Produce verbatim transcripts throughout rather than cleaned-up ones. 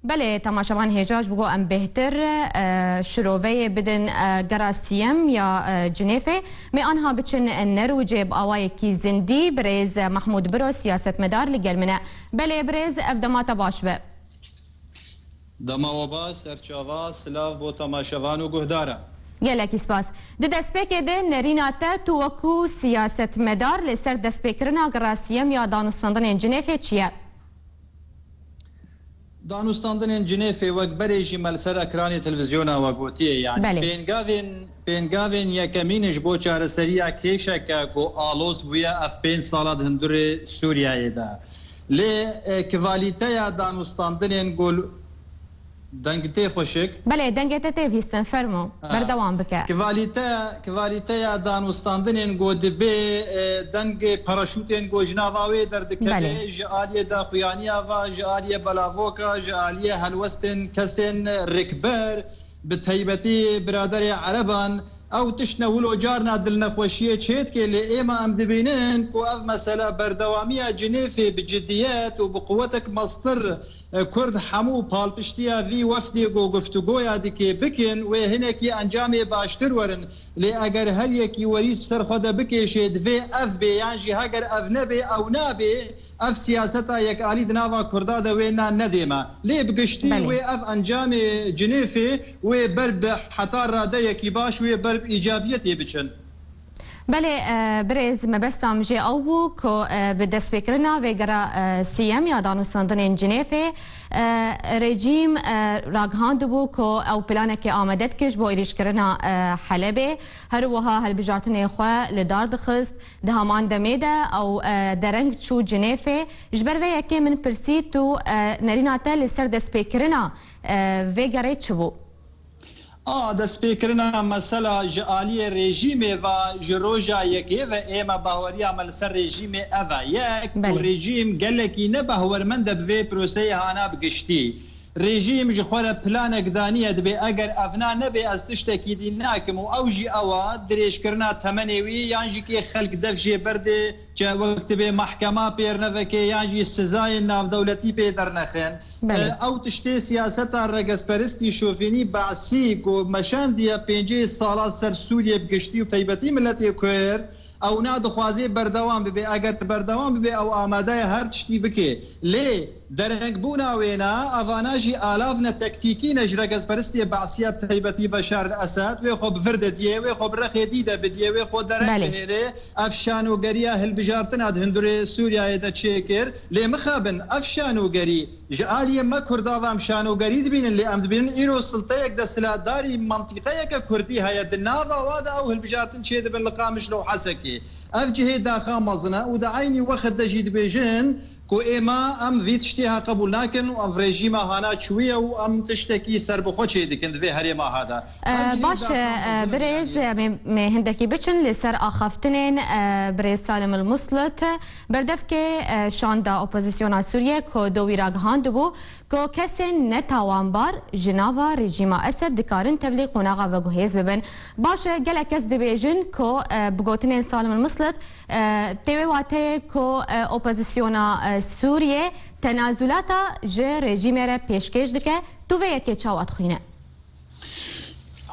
Belê, temaşevan hêja ji bo em bêhtir, e, şiroveyê bidin, e, gera siyem ya, e, Cinêfê. Mê anha biçin Nerwicê bi awayekî zindî. Birêz Mahmûd Biro, siyasetmedar li gel min e. Belê birêz, ev dema te baş be. Dema we baş, serçava, silav bo temaşevan û guhdaran. Gelekî spas. Di destpêkê de nerîna te tu wekû siyasetmedar li ser destpêkirina gera siyem ya danûstandinên Cinêfê çi ye? Danûstandinên Cinêfê wek berê jî me li ser ekranê televîzyona we gotiye, yanî Belê. pêngavên, pêngavên yekemîn ji bo çareseriya kêşeke ku aloz bûye ev pênc sala di hundirê Sûriyeyê de. Lê, e, kivalîteya danûstandinên gol-, deng tê xweşik? Belê, dengê te tê bihîstin, fermo. Ha. Berdewam bike. Kivalîte, kivalîteya danûstandinên ku dibê, e, dengê paraşûtên ku ji nava wê derdikeve, Belê. ji aliyê daxuyaniya va, ji aliyê belavoka, ji aliyê helwestên kesên rikber, bi taybetî biraderê ereban, ew tişt ne wilo carna dilnexweşiyê çêdike, lê êma em dibînin ku ev mesele berdewamiya Cinêfê bi cidiyet û bi quwetek mestir, e, Kurd hemû palpiştiya vî wefdê ku guftûgoya dike bikin, wê hinekî encamê baştir werin. Lê eger her yekî werîs bi ser xwe de bikêşê, divê ev bê, yan jî heger ev nebe, ew nabe, ev siyaseta yekalî di nava Kurda de wê nan nedê me. Lê bi giştî Belê. wê ev encamê Cinêfê wê ber bi heta radeyekî baş wê ber bi îcabiyetê biçin. Belê, e, birêz, mebesta min jê ew bû ku, e, bi destpêkirina vê gera, e, siyem ya danûstandinên Cinêfê, e, rejîm, e, ragihandibû ku ew planekê amade dike ji bo êrîşkirina, e, Helebê. Her wiha hilbijartinê xwe li dar dixist. Di heman demê de ew, e, dereng çû Cinêfê. Ji ber vê yekê min pirsî, tu, e, nerîna te li ser destpêkirina, e, vê gerê çi bû? A, destpêkirina mesela ji aliyê rejîmê ve ji roja yekê ve ême bahweriya me li ser rejîmê ev e. Yek, ku Belê. rejîm gelekî ne bahwermend e bi vê proseyê hana bi giştî. Rejîm ji xwe re planek daniye, dibê eger evna nebe ez tiştekî dî nakim û ew jî ew e, dirêjkirina temenê wî yan jî kê xelk dev jê berdê, çi wek dibê mahkema pêr neveke yan jî sizayên navdewletî pê dernexin. Belê. E, ew tiştê siyaseta regezperistî şovînî Be'sî ku meşandiye pêncî sala ser Sûriyê bi giştî û taybetî miletê Kurd, ew na dixwazê berdewam bibe. Eger berdewam bibe, ew amade ye her tiştî bike. Lê derengbûna wê ne, evana jî alav ne tektîkî ne ji regezperistê Be'sî ye, bi taybetî Beşar el Esed. Wê xwe bi vir de diye, wê xwe bi rexê dî de bidiye, wê xwe dereng Belê. bihêle. Ev şanogeriya hilbijartina di hundirê Sûriyeyê de çêkir. Lê mixabin, ev şanogerî ji aliyê me Kurda ve em şanogerî dibînin, lê em dibînin îro silteyek desthilatdarî mantîqeyeke Kurdî heye. Di nava wa de ew hilbijartin çêdibin li Qamişlo û Hesekê. Ev cihê daxa mezin e û di eynî wext de jî dibêjin ku êma em vî tiştê ha qebûl nakin û ev rejîma hana çûye û em tiştekî serbixwe çêdikin di vê herêma ha de. Ev Ee, cihê baş e, daxa e, mezin e birêz, yanî. e, me, me hindekî biçin li ser axaftinên, e, birêz Salim El Muslit. Berdevkê, e, şanda opozisyona Sûriye ku do wî ragihandibû ku kesên netawanbar ji nava rejîma Esed dikarin tevlî qonaxa veguhêz bibin. Baş e, gelek kes dibêjin ku, e, bi gotinên Salim El Muslit, e, tê wê wateyê ku, e, opozisyona, e, Sûriye tenazulata ji rejîmê re pêşkêş dike. Tu vê yekê çawa dixwîne?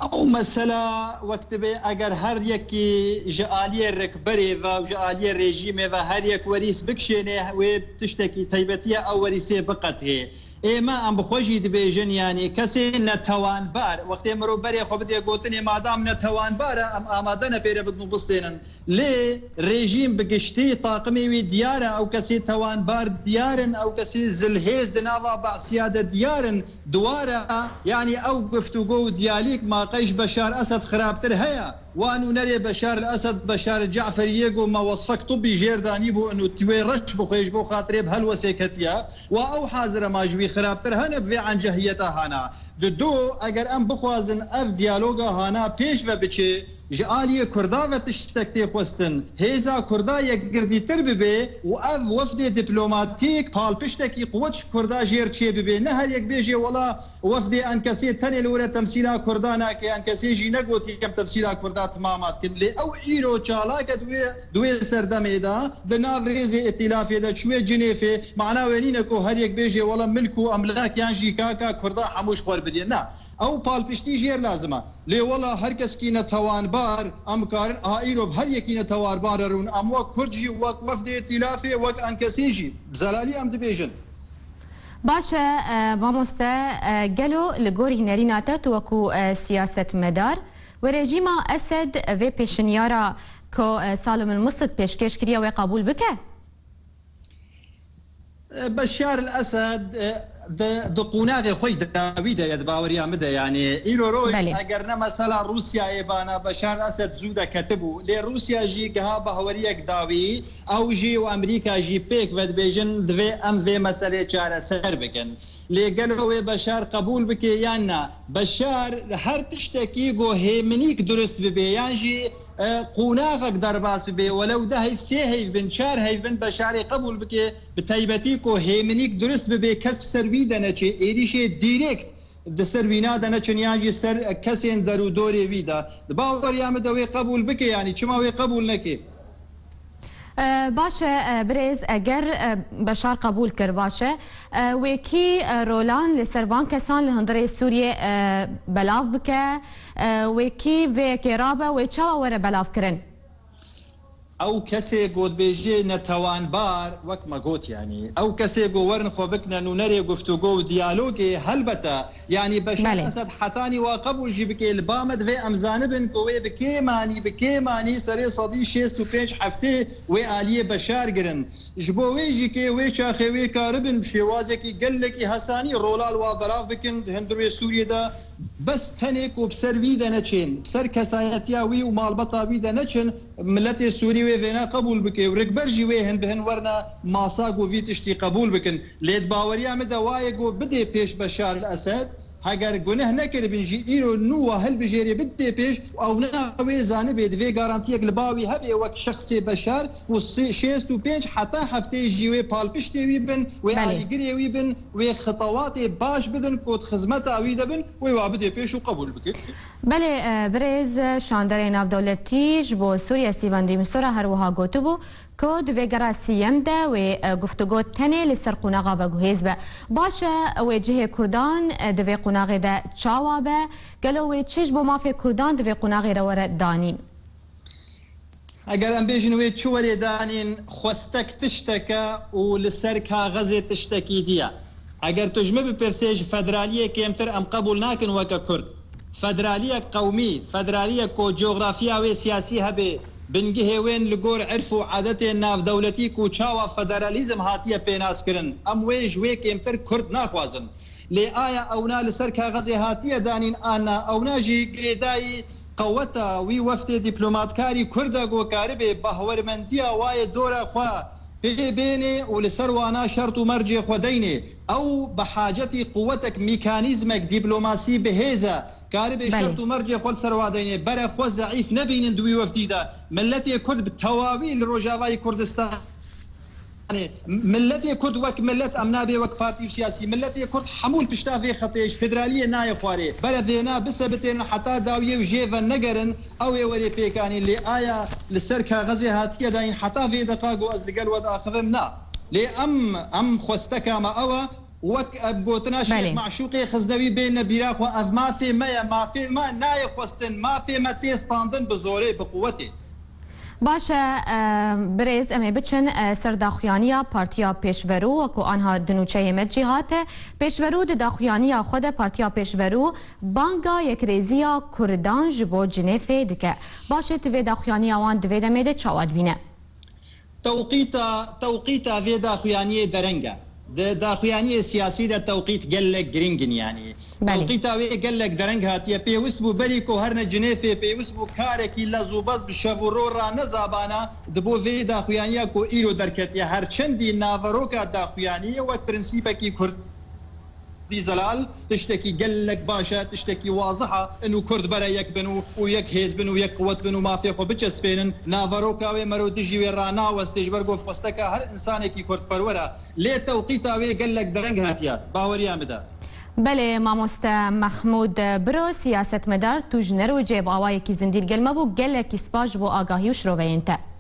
Ew mesela wek dibe, eger her yekî ji aliyê rikberê ve û ji aliyê rejîmê ve her yek werîs bikişêne, wê tiştekî taybetî ye, ew werîsê biqetihê. Ê me em bi xwe jî dibêjin, yanî kesê netewanbar, wextê mirov berê xwe bidê gotinê, madam netewanbar e, em amade ne pê re bidin û bistênin. Lê rejîm bi giştî taqimê wî diyar e, ew kesê tewanbar diyar in, ew kesê zilhêz di nava Be'siya de diyar in. Di wa re, yanî ew guftûgo û diyalîg ma qey ji Beşar Esed xirabtir heye? Wa nûnerê Beşar el Esed, Beşar el Ceferî yê ku me wesfek tibî jêr danîbû, û tu wê reş bixwê ji bo xatirê bi helwesê ketiye. Wa ew hazir e ma ji wî xirabtir hene bi vê encehiyeta hana. Di do, eger em bixwazin ev diyaloga hana pêş ve biçe, ji aliyê Kurda ve tiştek tê xwestin, hêza Kurda yekgirdîtir bibe û ev wefdê diplomatîk palpiştekî quwet ji Kurda jêr çê bibe. Ne her yek bêje, wela wefdê Enkesê tenê li were temsîla Kurda nake, Enkesê jî negotiye em temsîla Kurda timama dikin. Lê ew îro çalak e di wê, di wê serdemê de, di nav rêzê îtîlafê de, çûye Cinêfê, mana wê nîne ku her yek bêje, wela milk û emlak yan jî kaka Kurda hemû ji xwe biriye. Na, ew palpiştî jêr lazim e. Lê wela her kesekî netewanbar, em karin a îro bi her yekî netewanbar re rûn. Em wek Kurd jî, wek wefdê îtîlafê, wek Enkesê jî bi zelalî em dibêjin. Baş e, e, mamoste, e, gelo li gorî nerîna te tu wekû, e, siyasetmedar, we rejîma Esed vê pêşinyara ku, e, Salim el Misik pêşkêş kiriye wê qebûl bike? Beşar el Esed, e, di, di qonaxê xwe dawî de ye, di baweriya min de, yanî îro roj Belê. eger ne mesela Rûsyayê bana Beşar el Esed zû de ketibû. Lê Rûsya jî giha bahweriyek dawî, ew jî û Amerîka jî pêk ve dibêjin, divê em vê meselê çareser bikin. Lê gelo wê Beşar qebûl bike yan na? Beşar her tiştekî ku hêminîk durist bibe yan jî, e, qonaxek derbas bibe, welew deh heyv, sê heyv bin, çar heyv bin, Beşarê qebûl bike, bi taybetî ku hêminîk durist bibe, kes bi ser wî de neçe, êrîşê dîrekt di ser wîna de neçin yan jî ser kesên derûdorê wî de. Di baweriya min de wê qebûl bike, yanî çima wê qebûl neke? E, baş e, e, birêz, eger, e, Beşar qebûl kir, baş e. E, wê kî, e, rolan li ser van kesan li hundirê Sûriyê, e, belav bike? E, wê kî vê yekê rabe, wê çawa were belavkirin? Ew kesê ku dibêje netewanbar, wek me got, yanî ew kesê ku werin xwe bikine nûnerê guftûgo û diyalogê, helbete, yanî Beşar Belê. Esed hetanî wa qebûl jî bike, li ba me divê em zanibin ku wê bi kêmanî, bi kêmanî serê sedî şêst û pênc heftê wê aliyê Beşar girin. Ji bo wê jî kê wê çaxê wê karibin bi şêwazekî gelekî hesanî rola li wa belav bikin di hundirê Sûriyê de, bes tenê ku bi ser wî de neçên, bi ser kesayetiya wî û malbata wî de neçin, miletê Sûrî wê vêna qebûl bike û rikber jî wê hin bi hin werna masa ku vî tiştî qebûl bikin. Lê di baweriya min de wa ye ku bidê pêş Beşar el Esed, heger guneh nekiribin jî, îro nû wa hilbijêrê bidê pêş û ewna wê zanibê, divê garantiyek li ba wî hebe wek şexsê Beşar ku sê, şêst û pênc heta heftê jî wê palpiştê wî bin, wê Belê. alîgirê wî bin, wê xitawatê baş bidin ku di xizmeta wî de bin, wê wa bidê pêş û qebûl bike. Belê, e, birêz, e, şanderê navdewletî ji bo Sûriye Stephen de Mistura her wiha gotibû ku di vê gera sîyem de wê, e, guftûgo tenê li ser qonaxa veguhêz be. Baş e, wê cihê Kurdan, e, di vê qonaxê de çawa be? Gelo wê çi ji bo mafê Kurdan di vê qonaxê re were danîn? Eger em bêjin wê çi werê danîn, xwestek tiştek e û li ser kaxezê tiştekî dî ye. Eger tu ji min bipirsê, ji federaliyê kêmtir em qebûl nakin weke Kurd. Federaliyek qewmî, federaliyek ku cografiya wê siyasî hebe, bingihê wên li gor irf û adetên navdewletî ku çawa federalîzm hatiye pênaskirin, em wê ji wê kêmtir Kurd naxwazin. Lê aya ewna li ser kaxezê hatiye danîn an na, ewna jî girêdayî qeweta wî wefdê dîplomatkarî Kurd e ku karibe bahwermendiya wayê dora xwe pê bênê û li ser wana şert û mercê xwe deynê. Ew bi hacetî quwetek, mîkanîzmek dîplomasî bi hêz e, karibe Belê. şert û mercê xwe li ser wa deynê. Bere xwe zeîf nebînin di wî wefdî de. Miletê Kurd bi tewawî li Rojavayê Kurdistan Yanî, miletê Kurd wek milet, em nabê wek partî û siyasî. Miletê Kurd hemû li pişta vê xetê ji federaliyê nayê xwarê. Bere vêna bisebitênin heta dawiyê û jê ve negerin, ew ê werê pêkanîn. Lê aya li ser kaxezê hatiye dayîn heta vê deqa ku ez li gel we diaxivim, na. Lê em, em xwesteka me ew e, wek ev gotina Şêx Belê. Maşûqê Xizdewî bêne bîra xwe, ev mafê me ye, mafê me nayê xwestin, mafê me tê standin bi zorê, bi quwetê. Baş e, e, birêz, em ê biçin, e, ser daxuyaniya Partiya Pêşverû, wekû anha di nûçeyê me cî hate. Pêşverû di daxuyaniya xwe de Partiya Pêşverû banga yekrêziya Kurdan ji bo Cinêfê dike. Baş e, tu vê daxuyaniya wan di vê demê de çawa dibîne? Tewqîta, tewqîta vê daxuyaniyê dereng e. Di daxuyaniyê siyasî de tewqît gelek girîng in, yanî. Belê. Tewqîta wê gelek dereng hatiye. Pêwist bû berî ku herne Cinêfê, pêwist bû karekî lez û bez bi şev û ro ranezabana, di bo vê daxuyaniya ku îro derketiye. Her çendî naveroka daxuyaniyê wek prensîpekî Kurd Dî Zelal, tiştekî gelek baş e, tiştekî waziha, in û Kurd bere yek bin û, û yek hêz bin û yek quwet bin û mafê xwe biçespênin. Naveroka wê mero dijî wê ranawestê, ji ber ku xwesteka her insanekî kurdperwer e. Lê tewqîta wê gelek dereng hatiye, baweriya min de. Belê, mamoste Mehmûd Biro, siyasetmedar, tu ji Nerwicê bi awayekî zindî li gel me bû, gelekî spas ji bo agahî û şiroveyên te.